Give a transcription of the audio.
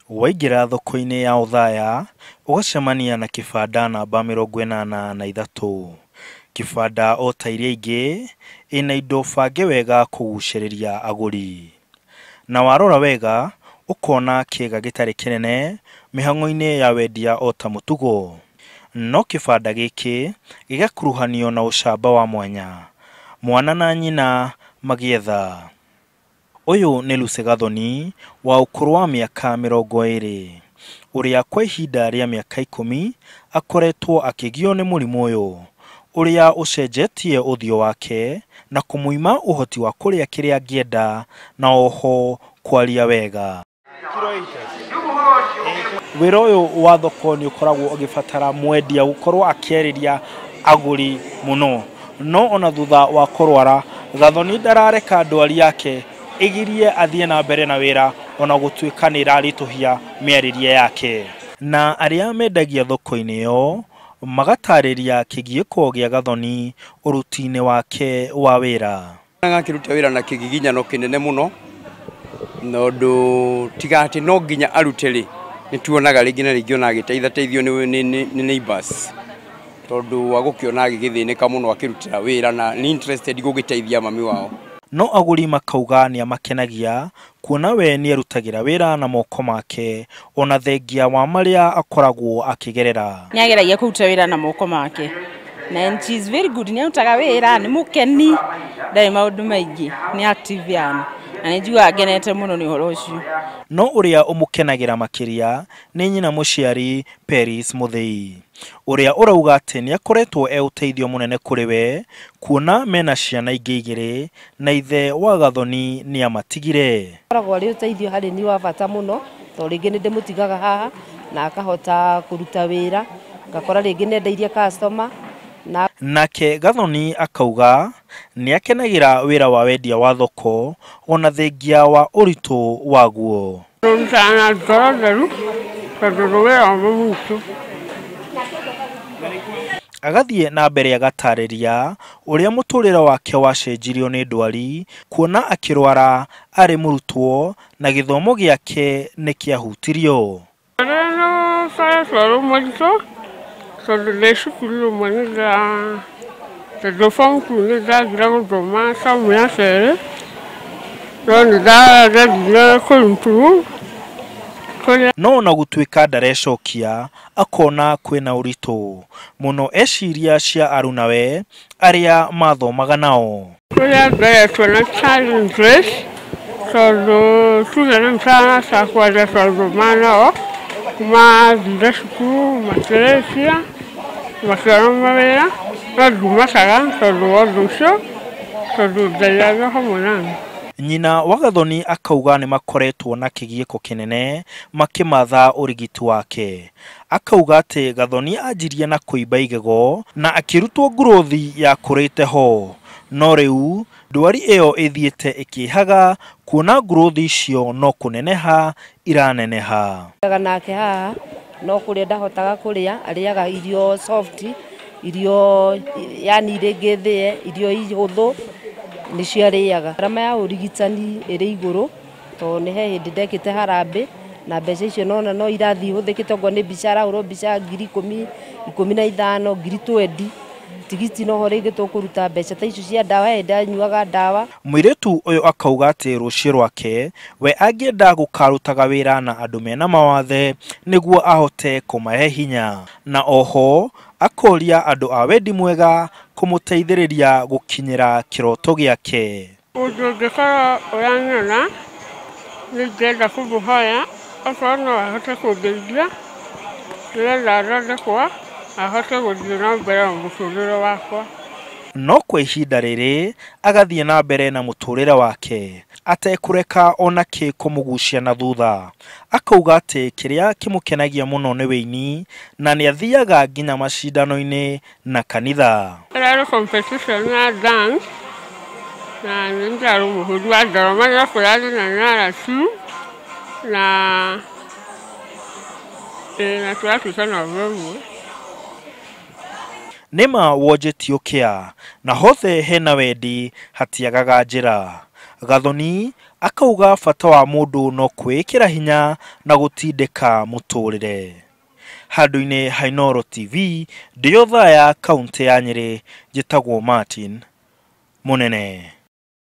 Waingĩra thoko-inĩ ya Othaya ũgacemania na kĩbanda namba 83. Kĩbanda o ta iria ingĩ ĩna indo bange wega kũgucĩrĩria agũri. Na warora wega ũkona kĩga gĩtarĩ kĩnene mĩhang'o-inĩ ya wendia o ta mũtugo. No kĩbanda gĩkĩ gĩgakuruhanio na ũcamba wa mwanya, mwana na nyina magĩetha. Ũyũ nĩ Lucy Gathoni wa ũkũrũ wa mĩaka 20 ũrĩa kwa ihinda rĩa mĩaka 10 akoretwo akĩgio nĩ mũrimũ ũyũ ũrĩa ũcenjetie ũthiũ wake na kũmũima ũhoti wa kũrĩa kĩrĩa angĩenda na oho kwaria wega. Wĩra ũyũ wa thoko nĩ ũkoragwo ũgĩbatara mwendia gũkorwo akĩarĩria agũri mũno, no ona thutha wa kũrwara Gathoni ndarareka ndwari yake ĩgirie athiĩ na mbere na wĩra ona gũtuĩka nĩ ĩraritũhia mĩarĩrie yake. Na arĩa mendagia thoko-inĩ ĩyo magatarĩria kĩgiĩko gĩa Gathoni ũruti-inĩ wake wa wĩra. Agakĩruta wĩra na kĩgiginyano kĩnene mũno nondũ tiga atĩ no nginya arute rĩ, nĩ tuonaga rĩngĩ na rĩngĩ ona agĩteithateithio nĩ neighbors tondũ wa gũkĩona agĩgĩthĩnĩka mũno akĩrutĩra wĩra na nĩ interested gũgĩteithia mami wao. No agũri makauga nĩ amakenagia kuona we nĩ arutagĩra wĩra na moko make ona thengia wa marĩa akoragwo akĩgerera. Nĩ ageragia kũruta wĩra na moko make na she is very good, nĩ arutaga wĩra, nĩ mũkeni, ndarĩ maũndũ maingĩ, nĩ active yani, na nĩ njiguaga ngenete mũno nĩ ũhoro ũcio. No ũrĩa ũmũkenagĩra makĩria nĩ nyina mũciari Peris Mũthĩi ũrĩa ũrauga atĩ nĩ akoretwo e ũteithio mũnene kũrĩ we kuona mena ciana ingĩ igĩrĩ na ithe wa Gathoni nĩ amatigire. Akoragwo arĩ ũteithio harĩ niĩ wa bata mũno tondũ rĩngĩ nĩ ndĩmũtigaga haha na akahota kũruta wĩra, ngakora rĩngĩ nendeirie customer. Nake Gathoni akauga nĩ akenagĩra wĩra wa wendia wa thoko ona thengia wa ũritũ waguo. Rutaga na ngoro theru tondũ nĩ wĩra wa witũ. Agathiĩ na mbere agatarĩria ũrĩa mũtũrĩre wake wacenjirio nĩ ndwari kuona akĩrwara arĩ mũrutwo na gĩthomo gĩake nĩ kĩahutirio. Rĩrĩa rĩ mũritũ tondũ ndĩ cukuru rĩmwe tondũ form two nĩ ndathire gũthoma tamu ya kerĩ no nĩ ndagerire kũ improve. No ona gũtuĩka ndarecokia akona kwĩna ũritũ mũno eciria cia arunawe arĩa mathomaga nao. Kũrĩa ngoretwo na challenges tondũ tuge rĩu ta kwanja twathoma nao mathire cukuru makĩrĩkia makĩona mawĩra no ndumakaga tondũ wa ũndũ ũcio tondũ Ngai arĩ hamwe nani. Nyina wa Gathoni akauga nĩ makoretwo na kĩgiĩko kĩnene makĩmatha ũrigiti wake. Akauga atĩ Gathoni anjirie na kũimba igego na akĩrutwo ngurothi yakũrĩte ho, no rĩu ndwari ĩyo ĩthiĩte ĩkĩhaga kuona ngurothi icio no kũneneha iraneneha. Nake haha no kũrĩa ndahotaga kũrĩa, arĩaga irio soft, irio yani rĩngĩ thĩe, irio ihũthũ nĩcio arĩaga. Gharama ya ũrigitani ĩrĩ igũrũ tondũ nĩ he hĩndĩ ndekĩte harambĩ na mbeca icio nona no irathiĩ ihũthĩkĩte, okorwo nĩ mbica arahũrwo mbica ngiri ikũmi, 15, ngiri 20. Tigiti noho rĩngĩ tũkũruta mbeca ta icio cia ndawa, hĩndĩ anyuaga ndawa. Mũirĩtu ũyũ akauga atĩ rũciũ rwake we angĩenda gũkarutaga wĩra na andũ mena mawathe nĩguo ahote kũmahe hinya, na oho akoria andũ a wendi mwega kũmũteithĩrĩria gũkinyĩra kĩroto gĩake. Ũndũ ũngĩkorwo ũranyona nĩ ingĩenda kũmũhoya okorwo no ahote kũndeithia ndĩrenda thondekwo ahote gũthiĩ na mbere na mũtũrĩre wakwa. No kwa ihinda rĩrĩ agathiĩ na mbere na mũtũrĩre wake atekũreka ona kĩ kũmũgucia na thutha. Akauga atĩ kĩrĩa kĩmũkenagia mũno nĩ wĩini na nĩ athiaga nginya macindano-inĩ na kanitha. Ĩrarĩ competition ya dance na nĩ ndarĩ mũhũri wa ndarama no kũrarĩ na narrative na tũratuĩka namba ĩmwe. Nĩma wonjetio kĩa na hothe hena wendi hatiagaga njĩra. Gathoni Akauga bata wa mũndũ no kwĩĩkĩra hinya na gũtindĩka mũtũrĩre. Handũ-inĩ ha Inooro TV, ndĩ Othaya, kaũntĩ ya Nyĩrĩ, njĩtagwo Martin Mũnene.